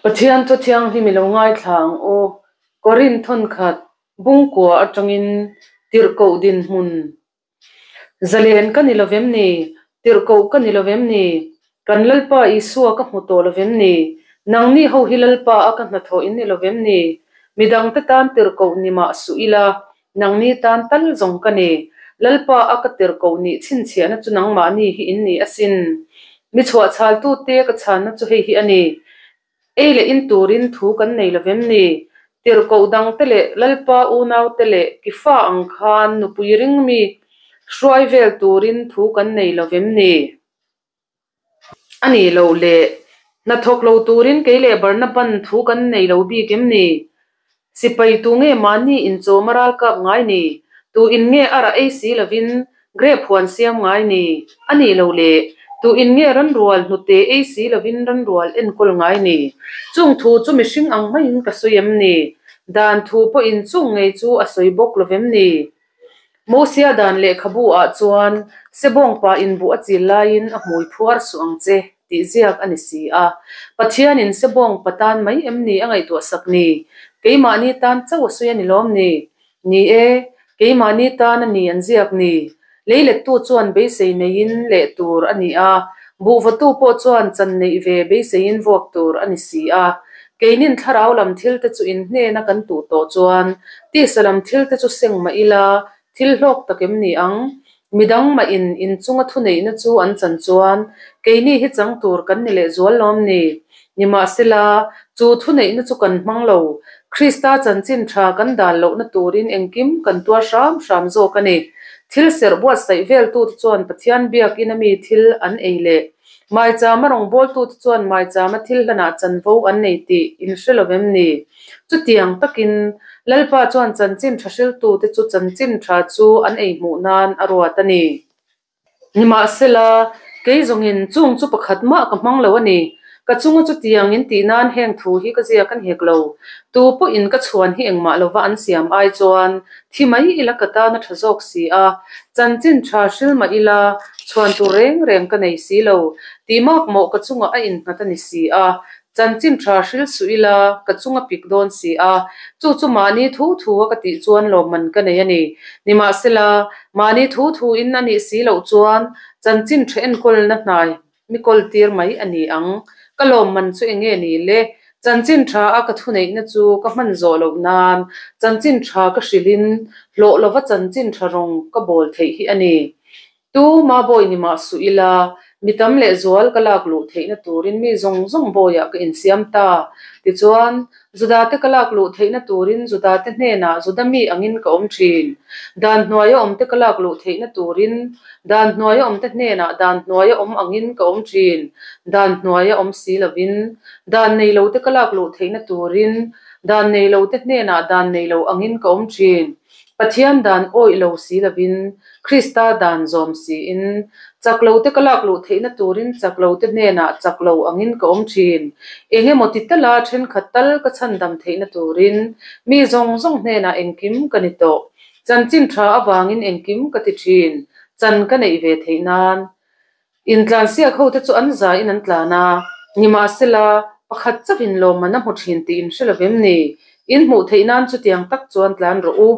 Pathian Thu Thianghlim i lo ngaithla ang u. Korinth thawnkhat bungkua atangin tirhkoh dinhmun Zalen ka ni lovem ni? Tirhkoh ka ni lovem ni? Kan Lalpa Isua ka hmu tawh lovem ni? Nangni ho hi Lalpa a ka hnathawh in ni lovem ni? Midangte tan tirhkoh ni mah suh ila, nangni tan tal zawng ka ni. Lalpa a ka tirhkoh nih chhinchhiahna chu nangmahni hi in ni asin. Mi chhuahchhaltute ka chhanna chu hei hi a ni. Ei leh in turin thu kan nei lovem ni? Tirhkoh dangte leh Lalpa unaute leh Kifa ang khan nupui ringmi hruai vel turin thu kan nei lovem ni? A nih loh le, hnathawk lo turin kei leh Barnaban thu kan nei lo bik em ni? Sipai tu nge mahni inchawm a ralkap ngai ni? Tu in nge a rah ei si lovin grape huan siam ngai ni? A nih lo le, tu in nge ranrual hnute ei si lovin ranrual enkawl ngai ni? Chung thu chu mihring ang maiin ka sawi em ni? Dan thu pawhin chung ngei chu a sawi bawk lovem ni? Mosia dan lehkhabu ah chuan Sebawngpa inbuh a chil laiin a hmui phuar suh ang che tih ziak a ni si a. Pathianin Sebawngpa tan mai em ni a ngaihtuah sak ni? Keimahni tan chauh a sawi a ni lawm ni? Ni e, keimahni tan a ni an ziak ni. Leilettu chuan beisei neiin leh tur a ni a, buhvatu pawh chuan chan neih ve beiseiin vuak tur a ni si a. Keinin thlarau lam thilte chu in hnena kan tuh tawh chuan tisa lam thilte chu seng mah ila thil hlawk tak em ni ang? Midang mah in inchunga thuneihna chu an chan chuan keini hi chang tur kan ni lehzual lawm ni? Nimahsela, chu thuneihna chu kan hmang lo. Krista chanchin tha kan dan lohna turin engkim kan tuar hram hram zawk a ni. Thil serh buatsaih veltute chuan Pathian biakina mi thil an ei leh Maichama rawngbawltute chuan maichama thil hlanah chanvo an nei tih in hre lo em ni? Chutiang takin, Lalpa chuan chanchin tha hriltute chu chanchin tha chu an ei hmuh nan a ruat a ni. Nimahsela, kei zawngin chung chu pakhat mah ka hmang lo a ni. Ka chunga chutiang in tih nan heng thu hi ka ziak a ni hek lo. Tu pawhin ka chhuan hi engmah lova an siam ai chuan thi mai ila ka tan a tha zawk si a. Chanchin tha hril mah ila chhuan tur reng reng ka nei si lo. Tih makmawh ka chungah a innghat a ni si a. Chanchin tha hril suh ila ka chung a pik dawn si a, chu chu mahni thu thu a ka tih chuan lawmman ka nei a ni. Nimahsela, mahni thu thu in a nih si loh chuan chanchin tha enkawlna hnai mi kawl tir mai a ni ang. Ka lawmman chu eng nge ni le? Chanchin tha a ka thuneihna chu ka hman zawh loh nan chanchin tha ka hrilhin hlawh lova chanchin tha rawng ka bawl theih hi a ni. Tu ma bawi ni mah suh ila, mi tam leh zual ka lak luh theihna turin mi zawng zawng bawiah ka insiam ta. Tichuan, Judate ka lak luh theihna turin Judate hnenah Juda mi angin ka awm thin. Dan hnuaia awmte ka lak luh theihna turin dan hnuaia awmte hnenah dan hnuaia awm angin ka awm thin. Dan hnuaia awm si lovin, dan nei lote ka lak luh theihna turin dan nei lote hnenah dan nei lo angin ka awm thin. Pathian dan awih lo si lovin, Krista dan zawm siin, chak lote ka lak luh theihna turin chak lote hnenah chak lo angin ka awm thin. Eng emaw ti tala thenkhat tal ka chhandam theihna turin mi zawng zawng hnenah engkim ka ni tawh. Chanchin tha avangin engkim ka ti thin, chan ka neih ve theih nan. Intlansiak hote chu an zaiin an tlan a, nimahsela, pakhat chauhin lawmman a hmu thin tih in hre lovem ni? In hmuh theih nan chutiang tak chuan tlan rawh u.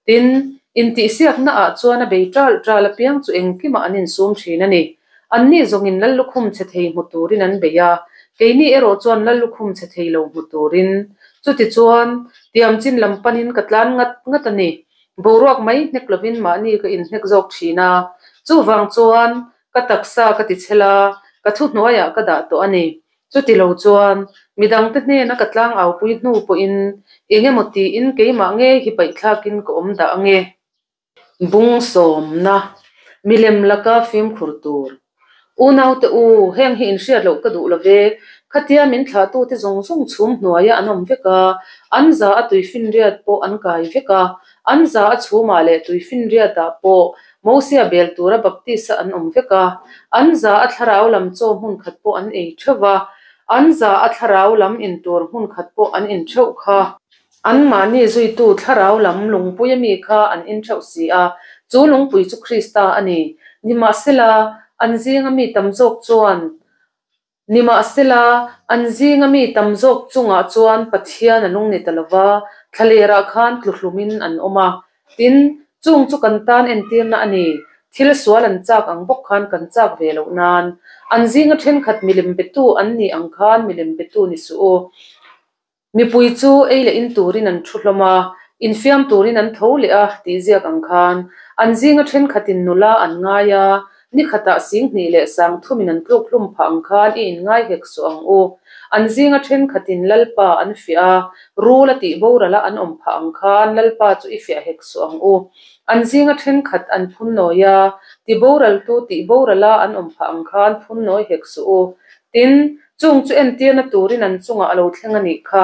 Tin, intihsiaknaah chuan a bei ṭal ṭal apiang chu engkimah an insum thin a ni. Anni zawngin Lallukhum chhe thei hmu turin an bei a, keini erawh chuan Lallukhum chhe thei lo hmu turin. Chutichuan, tiamchin lam panin ka tlan ngat ngat a ni. Boruak mai hnek lovin mahni ka inhnek zawk thin a, chuvang chuan ka taksa ka ti chhel a, ka thuhnuaiah ka dah tawh a ni. Chuti lo chuan midangte hnena ka tlang aupui hnu pawhin eng emaw tiin keimah ngei hi paihthlakin ka awm dah ange. Bung sawmna, milem laka fimkhur tur. Unaute u, heng hi inhriat loh ka duh lo ve. Khatia min thlahtute zawng zawng chhum hnuaiah an awm vek a, an za a tuifinriat pawh an kai vek a, an za a chhumah leh tuifinriatah pawh Mosia bel tura baptist-a an awm vek a, an za a thlarau lam chaw hmun khat pawh an ei theuh va, an za a thlarau lam in tur hmun khat pawh an in theuh kha. Anmahni zuitu thlarau lam lungpui ami kha an intheuh si a, chu lungpui chu Krista a ni. Nimahsela, an zinga mi tam zawk chuan Nimahsela, an zinga mi tam zawk chungah chuan Pathian a lung ni ta lo va, thlalerah khan tluhlumin an awm a. Tin, chung chu kan tan entirna a ni, thil sual an chak ang bawk khan kan chak ve loh nan. An zinga thenkhat milem betu an nih ang khan milem betu ni suh u. Mipui chu ei leh in turin an thu hlawm a, infiam turin an tho leh a tih ziak ang khan an zinga thenkhatin nula an ngai a, ni khatah singhnih leh sangthumin an tluk hlum phah ang khan i inngai hek suh ang u. An zinga thenkhatin Lalpa an fiah a, rul a tih boral a an awm phah ang khan Lalpa chu i fiah hek suh ang u. An zinga thenkhat an phunnawi a, tiboraltu tih borala an awm phah ang khan phunnawi hek suh u. Tin, Chung chu entirna turin an chungah a lo thleng a nih kha.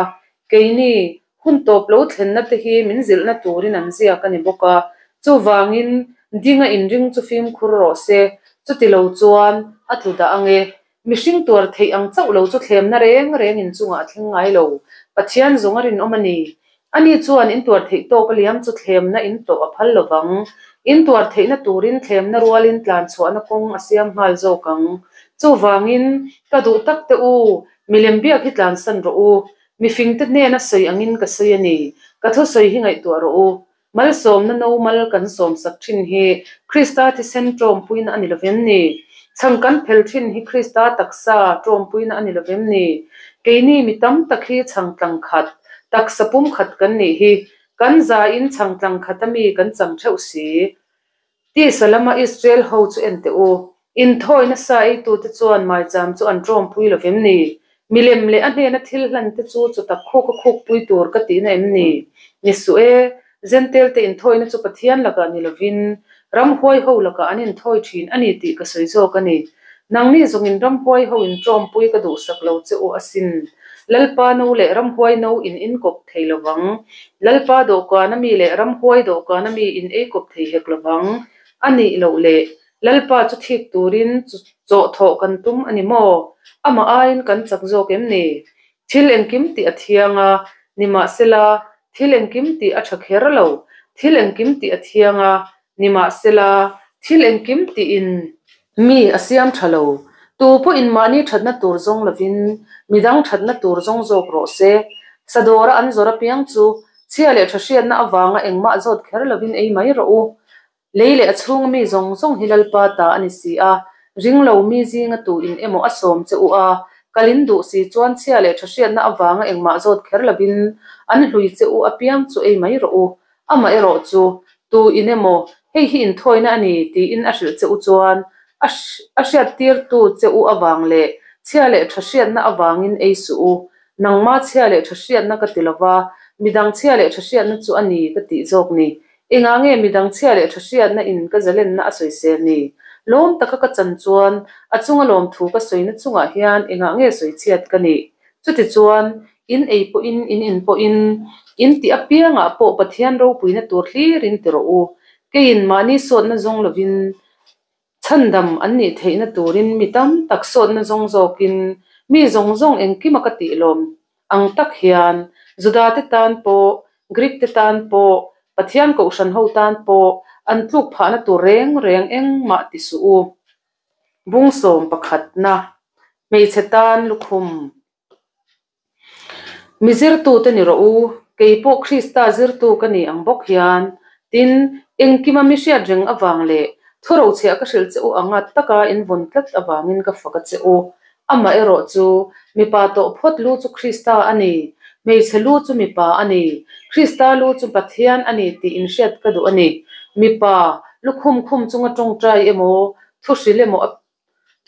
Keini, hun tawp lo thlenna te hi min zilhna turin an ziak a ni bawk a. Chuvangin, dinga inring chu fimkhur rawh se, chuti lo chuan a tlu dah ang e. Mihring tuar theih ang chauh lo chu thlemna reng reng in chungah a thleng ngai lo. Pathian zawng a rinawm a ni. Ani chuan in tuar theih tawk a liam chu thlemna in tawh a phal lo vang. In tuar theihna turin thlemna rualin tlan chhuahna kawng a siam nghal zawk ang. Chuvangin, ka duh tak te u, milem biak hi tlansan rawh u. Mifingte hnena sawi angin ka sawi a ni. Ka thusawi hi ngaihtuah rawh u. Malsawmna no mal kan sawmsak thin hi Krista thisen tawmpuina a ni lovem ni? Chhang kan phel thin hi Krista taksa tawmpuina a ni lovem ni? Keini mi tam tak hi chhang tlang khat, taksa pum khat kan nih hi. Kan zain chhang tlang khata mi kan chang theuh si. Tisa lama Israel ho chu en teh u, inthawi nasa eitute chuan maicham chu an tawmpui lovem ni? Milem leh a hnena thil hlan te chu chawtak khuk a khukpui tur ka tihna em ni? Ni suh e, Jentail te inthawina chu Pathian lakah ni lovin ramhuai ho lakah an inthawi thin a ni tih ka sawi zawk a ni. Nangni zawngin ramhuai ho in tawmpui ka duhsak lo che u asin. Lalpa no leh ramhuai no in inkawp thei lovang. Lalpa dawhkana mi leh ramhuai dawhkana mi in eikawp thei hek lovang. A nih loh leh Lalpa chu thik turin chawhthawh kan tum a ni maw? Amah aiin kan chak zawk em ni? Thil engkim tih a thiang a, nimahsela, thil engkim tih a tha kher lo. Thil engkim tih a thiang a, nimahsela, thil engkim tiin mi a siam tha lo. Tu pawhin mahni thatna tur zawng lovin midang thatna tur zawng zawk rawh se. Sadawra an zawr apiang chu chhia leh tha hriatna avanga engmah zawt kher lovin ei mai rawh u. Lei leh a chhunga mi zawng zawng hi Lalpa ta a ni si a, ring lo mi zinga tu in emaw a sawm che u a, kal in duh si chuan chhia leh tha hriatna avanga engmah zawt kher lovin an hlui che u apiang chu ei mai rawh u. Amaherawh chu, tu in emaw, hei hi inthawina a ni tiin a hrilh che u chuan a a hriattirtu che u avang leh chhia leh tha hriatna avangin ei suh u. Nangma chhia leh tha hriatna ka ti lova, midang chhia leh tha hriatna chu a ni ka tih zawk ni. Engah nge midang chhia leh tha hriatna in ka zalenna a sawisel ni? Lawm taka ka chan chuan a chunga lawmthu ka sawina chungah hian engah nge sawichhiat ka nih? Chutichuan, in ei pawhin in in pawhin, in tih apiangah pawh Pathian ropuina tur hlirin ti rawh u. Keiin mahni sawtna zawng lovin Chhandam an nih theihna turin mi tam tak sawtna zawng zawkin mi zawng zawng engkima ka tih lawm ang tak hian Juda te tan pawh, Greek te tan pawh, Pathian kohhran ho tan pawh an tluk phahna tur reng reng engmah ti suh u. Bungsawm pakhatna, Hmeichhe tan lukhum. Mi zirtute ni rawh u, kei pawh Krista zirtu ka ni ang bawk hian. Tin, engkima mi hriat reng avang leh thurochhiah ka hrilh che u anga taka in vawn tlat avangin ka fak a che u. Amaherawh chu, mipa tawh phawt lu chu Krista a ni, hmeichhe lu chu mipa a ni, Krista lu chu Pathian a ni tih inhriat ka duh a ni. Mipa, lukhum khum chunga tawngtai emaw, thuhrilh emaw a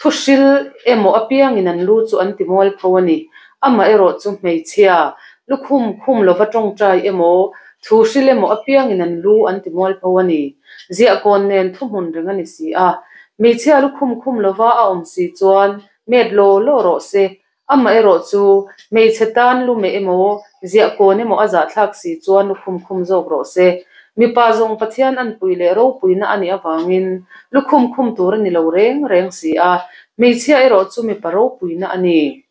Thuhril emaw apiangin an lu chu an ti mualpho a ni. Amaherawh chu hmeichhia, lukhum khum lova tawngtai emaw, thuhril emaw apiangin an lu an ti mualpho a ni. Ziahkawn nen thuhmun reng a ni si a. Hmeichhia lukhum khum lova a awm si chuan met law law rawh se. Amaherawh chu hmeichhe tan lume emaw, ziahkawn emaw a zahthlak si chuan lukhum khum zawk rawh se. Mipa zawng Pathian anpui leh ropuina a nih avangin lukhum khum tur a ni lo reng reng si a, hmeichhia erawh chu mipa ropuina a ni.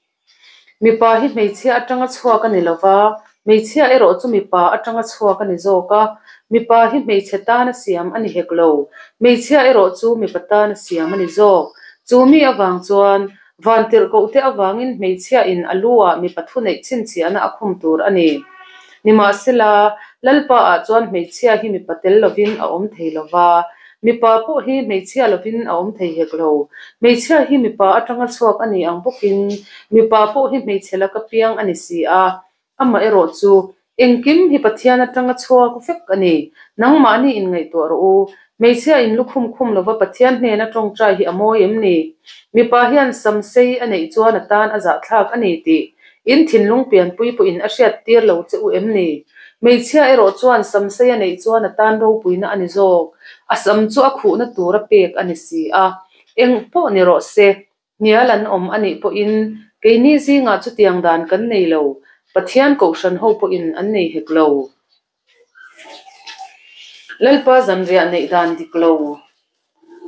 Mipa hi hmeichhia atanga chhuak a ni lo va, hmeichhia erawh chu mipa atanga chhuak a ni zawk a. Mipa hi hmeichhe tana siam a ni hek lo, hmeichhia erawh chu mipa tana siam a ni zawk. Chu mi avang chuan. Vantirhkohte avangin hmeichhiain a lu-ah mipa thuneih chhinchhiahna a khum tur a ni. Nimahsela, Lalpa-ah chuan hmeichhia hi mipa tel lovin a awm thei lo va, mipa pawh hi hmeichhia lovin a awm thei hek lo. Hmeichhia hi mipa atanga chhuak a ni ang bawkin mipa pawh hi hmeichhe laka piang a ni si a. Amaherawh chu, engkim hi Pathian atanga chhuak vek a ni. Nangmahni inngaihtuah rawh u. Hmeichhia in lukhum khum lova Pathian hnena tawngtai hi a mawi em ni? Mipa hian sam sei a neih chuan a tan a zahthlak a ni tih in thinlung pianpui pawhin a hriat tir lo che u em ni? Hmeichhia erawh chuan sam sei a neih chuan a tan ropuina a ni zawk. A sam chu a khuhna tura pek a ni si a. Eng pawh ni rawh se. Hnial an awm a nih pawhin keini zingah chutiang dan kan nei lo, Pathian kohhran ho pawhin an nei hek lo. Lalpa zanriah neih dan dik lo.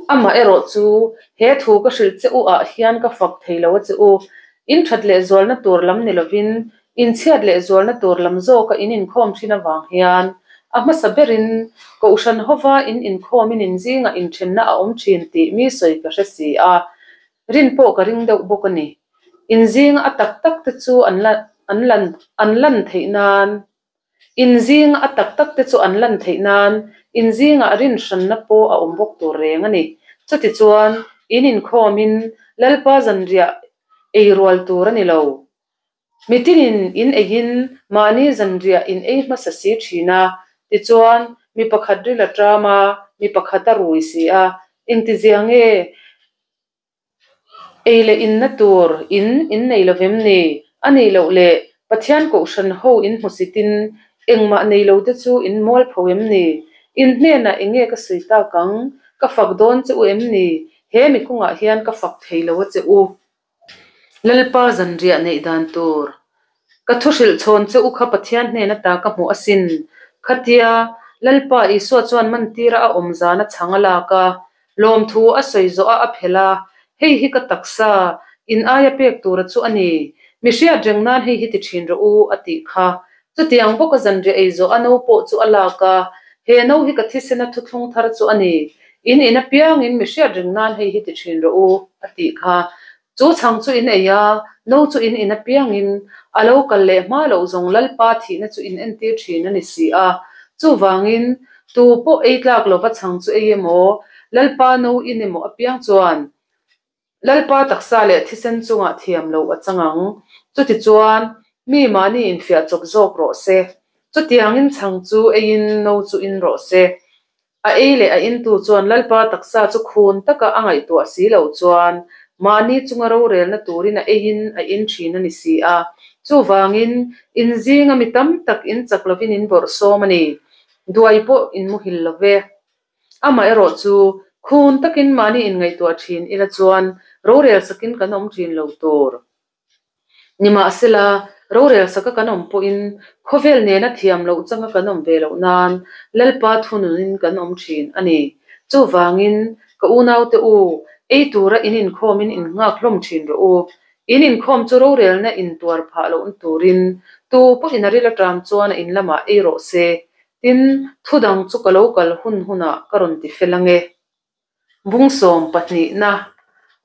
Amah erawh chu he thu ka hrilh che u ah hian ka fak thei lo a che u. In that leh zualna tur lam ni lovin Inchhiat leh zualna tur lam zawka in inkhawm thin avang hian a hmasa berin Kohhran hova in inkhawmin in zingah inthenna a awm thin tih mi sawi ka hre si a, rin pawh ka ring deuh bawk a ni. In zinga a tak tak te chu an la an lan an lan theih nan In zinga a tak tak te chu an lan theih nan in zingah rin hranna pawh a awm bawk tur reng a ni. Chutichuan, in inkhawmin Lalpa zanriah ei rual tur a ni lo. Mitinin in eiin mahni zanriah in ei hmasa si thin a, tichuan mi pakhat ril a ṭam a, mi pakhat a rui si a, engtizia nge ei leh inna tur in in nei lo vem ni? A nih loh leh Pathian Kohhran ho in hmusitin engmah nei lo te chu in mualpho em ni? In hnenah eng nge ka sawi tak ang? Ka fak dawn che u em ni? He mi kawngah hian ka fak thei lo a che u. Lalpa zanriah neih dan tur. Ka thu hrilh chhawn che u kha Pathian hnen ata ka hmuh asin. Khatia Lalpa Isua chuan mantira a awm zan a chhang a lak a, lawmthu a sawi zawh a a phelh a, Hei hi ka taksa, in aia pek tura chu a ni. Mi hriat reng nan hei hi ti thin rawh u, a tih kha. Chutiang bawka zanriah ei zawh a no pawh chu a lak a, He no hi ka thisena thuthlung thar chu a ni. In in apiangin mi hriat reng nan hei hi ti thin rawh u, a tih kha. Chu chhang chu in ei a, no chu in in apiangin a lo kal leh hma loh zawng Lalpa thihna chu in entir thin a ni si a. Chuvangin, tu pawh ei tlak lova chhang chu ei emaw, Lalpa no in emaw apiang chuan Lalpa taksa leh thisen chungah thiam loh a chang ang. Chutichuan, mi mahni infiah chawp zawk rawh se. Chutiangin chhang chu eiin no chu in rawh se. A ei leh a intu chuan Lalpa taksa chu khun taka a ngaihtuah si loh chuan mahni chunga rorelna turin a eiin a in thin a ni si a. Chuvangin, in zinga mi tam tak in chak lovin in bawrhsawm a ni. Duai pawh in muhil lo ve. Amaherawh chu, khun takin mahni inngaihtuah thin ila chuan rorel sakin kan awm thin lo tur. Nimahsela, rorel saka kan awm pawhin khawvel nena thiam loh changa kan awm ve loh nan Lalpa thununin kan awm thin a ni. Chuvangin, ka unaute u, ei tura in inkhawmin in nghak hlawm thin rawh u. In inkhawm chu rorelna in tuar phah lohna turin tu pawhin a ril aṭam chuan a in lamah ei rawh se. Tin, thu dang chu ka lo kal hun hunah ka rawn ti fel ange. Bungsawm pahnihna,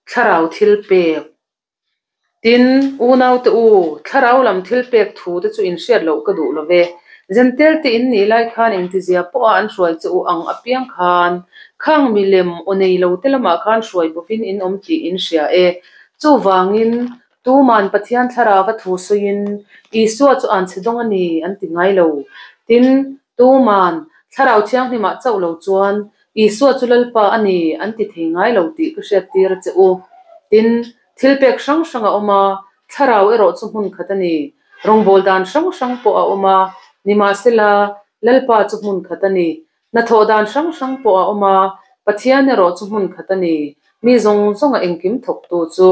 Thlarau thil pek. Tin, unaute u, thlarau lam thil pek thu te chu in hriat loh ka duh lo ve. Zentel te in nih lai khan engtizia pawha an hruai che u ang apiang khan, khang milem aw nei lo te lamah khan hruai bawkin in awm tih in hria e. Chuvangin, Tuman Pathian thlarava thu sawiin Isua chu an chhe dawng a ni an ti ngai lo. Tin, tuman Thlarau Thianghlimah chauh lo chuan Isua chu Lalpa a ni an ti thei ngai lo tih ka hriattir a che u. Tin, thil pek hrang hrang a awm a, Thlarau erawh chu hmun khat a ni. Rawngbawl dan hrang hrang pawh a awm a, nimahsela Lalpa chu hmun khat a ni. Hnathawh dan hrang hrang pawh a awm a, Pathian erawh chu hmun khat a ni. Mi zawng zawnga engkim thawktu chu.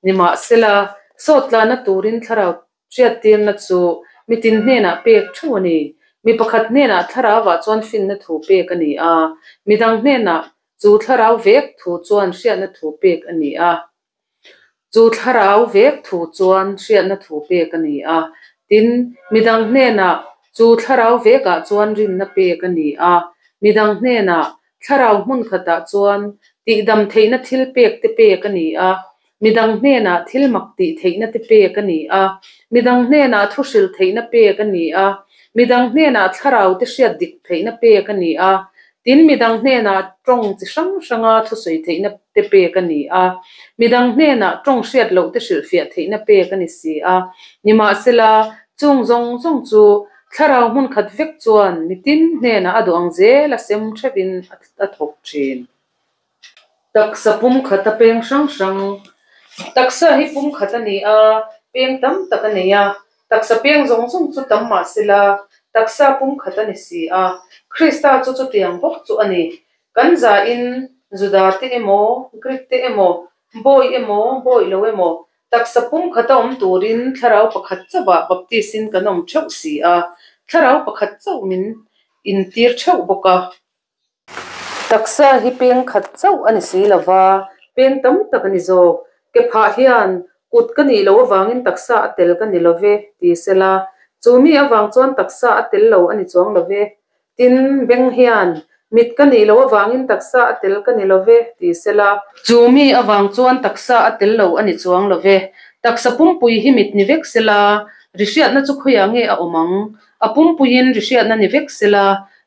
Nimahsela, sawttlana turin thlarau hriattirna chu mitin hnenah pek theuh a ni. Mi pakhat hnenah thlarauah chuan finna thu pek a ni a, midang hnenah chu thlarau vek thu chuan hriatna thu pek a ni a. Chu thlarau vek thu chuan hriatna thu pek a ni a. Tin, midang hnenah chu thlarau vekah chuan rinna pek a ni a, midang hnenah Thlarau hmun khatah chuan tihdam theihna thil pek te pek a ni a. Midang hnenah thil mak tih theihna te pek a ni a, midang hnenah thu hrilh theihna pek a ni a, midang hnenah thlarau te hriat dik theihna pek a ni a, tin midang hnenah tawng chi hrang hranga thusawi theihna te pek a ni a, midang hnenah tawng hriat loh te hrilhfiah theihna pek a ni si a. Nimahsela, chung zawng zawng chu thlarau hmun khat vek chuan mitin hnenah a duh ang zel a sem theuhin a thawk thin. Taksa pumkhata peng hrang hrang. Taksa hi pumkhat a ni a, peng tam tak a nei a. Taksa peng zawng zawng chu tam mah sela, taksa pumkhat a ni si a. Krista chu chutiang bawk chu a ni. Kan zain Juda te emaw, Greek te emaw, bawi emaw, bawi lo emaw, taksa pumkhata awm turin thlarau pakhat chauhah baptis-in kan awm theuh si a. Thlarau pakhat chauh min intir theuh bawk a. Taksa hi peng khat chauh a ni si lo va, peng tam tak a ni zawk. Ke phah hian kut ka nih loh avangin taksa a tel ka ni lo ve, ti sela, chu mi avang chuan taksa a tel lo a ni chuang lo ve. Tin, beng hian mit ka nih loh avangin taksa a tel ka ni lo ve, ti sela, chu mi avang chuan taksa a tel lo a ni chuang lo ve. Taksa pumpui hi mit ni vek sela, ri hriatna chu khawiah nge a awm ang? A pumpuiin ri hriatna ni vek sela,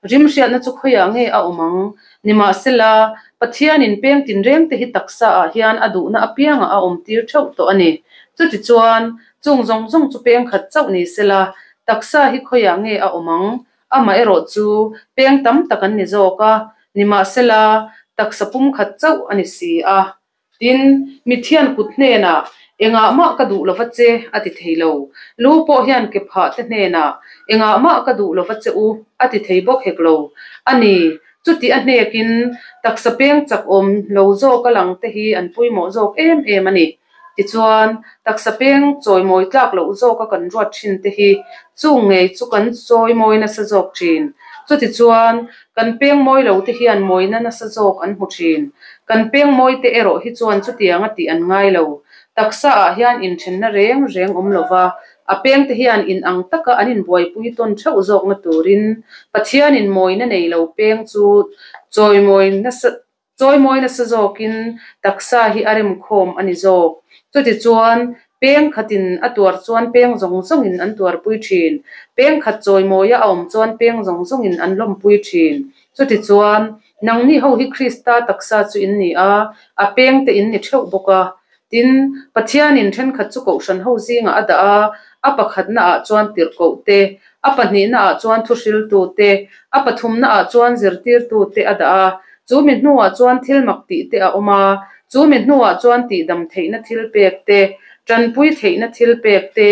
rim hriatna chu khawiah nge a awm ang? Nimahsela, Pathianin peng tinrengte hi taksaah hian a duhna apiangah a awmtir theuh tawh a ni. Chutichuan, chung zawng zawng chu peng khat chauh ni sela, taksa hi khawiah nge a awm ang? Amaherawh chu peng tam tak an ni zawk a, nimahsela, taksa pumkhat chauh a ni si a. Tin, mithian kut hnenah, Engah mah ka duh lova che, a ti thei lo. Lu pawh hian ke phah te hnenah, Engah mah ka duh lova che u, a ti thei bawk hek lo. A ni, chuti a hnekin taksa peng chakawm lo zawk a lang te hi an pawimawh zawk em em a ni. Tichuan, taksa peng chawimawi tlak loh zawka kan ruat thin te hi chung ngei chu kan chawimawi nasa zawk thin. Chutichuan, kan peng mawi lo te hian mawina nasa zawk an hmu thin. Kan peng mawi te erawh hi chuan chutianga tih an ngai lo. Taksa ah hian inthenna reng reng awm lova, a peng te hian inang taka an inbuaipui tawn theuh zawkna turin Pathianin mawina nei lo peng chu chawimawi nasa Chawimawi nasa zawkin taksa hi a remkhawm a ni zawk. Chutichuan, peng khatin a tuar chuan peng zawng zawngin an tuarpui thin. Peng khat chawimawia a awm chuan peng zawng zawngin an lawmpui thin. Chutichuan, nangni ho hi Krista taksa chu in ni a, a pengte in ni theuh bawk a. Tin, Pathianin thenkhat chu kohhran ho zingah a dah a, a pakhatnaah chuan tirhkoh te, a pahnihnaah chuan thuhriltu te, a pathumnaah chuan zirtirtu te a dah a. Chu mi hnuah chuan thil mak tih te a awm a, chu mi hnuah chuan tihdam theihna thil pek te, tanpui theihna thil pek te,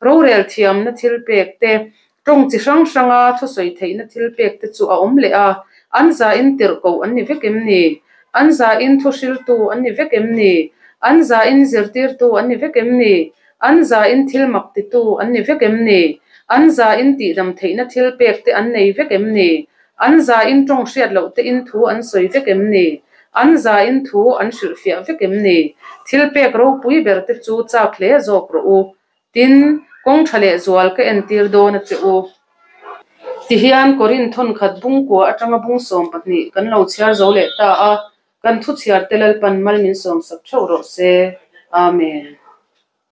rorel thiamna thil pek te, Tawng chi hrang hranga thusawi theihna thil pek te chu a awm leh a, an zain tirhkoh an ni vek em ni? An zain thuhriltu an ni vek em ni? An zain zirtirtu an ni vek em ni? An zain thil mak titu an ni vek em ni? An zain tihdam theihna thil pek te an nei vek em ni? An zain tawng hriat loh te in thu an sawi vek em ni? An zain thu an hrilhfiah vek em ni? Thil pek ropui ber te chu chak hle zawk rawh u. Tin, kawng tha leh zual ka entir dawn a che u. Tihian Korinth thawnkhat bungkua atanga bung 12 kan lo chhiar zo leh ta a, kan thu chhiar te Lalpan mal min sawmsak theuh rawh se. Amen.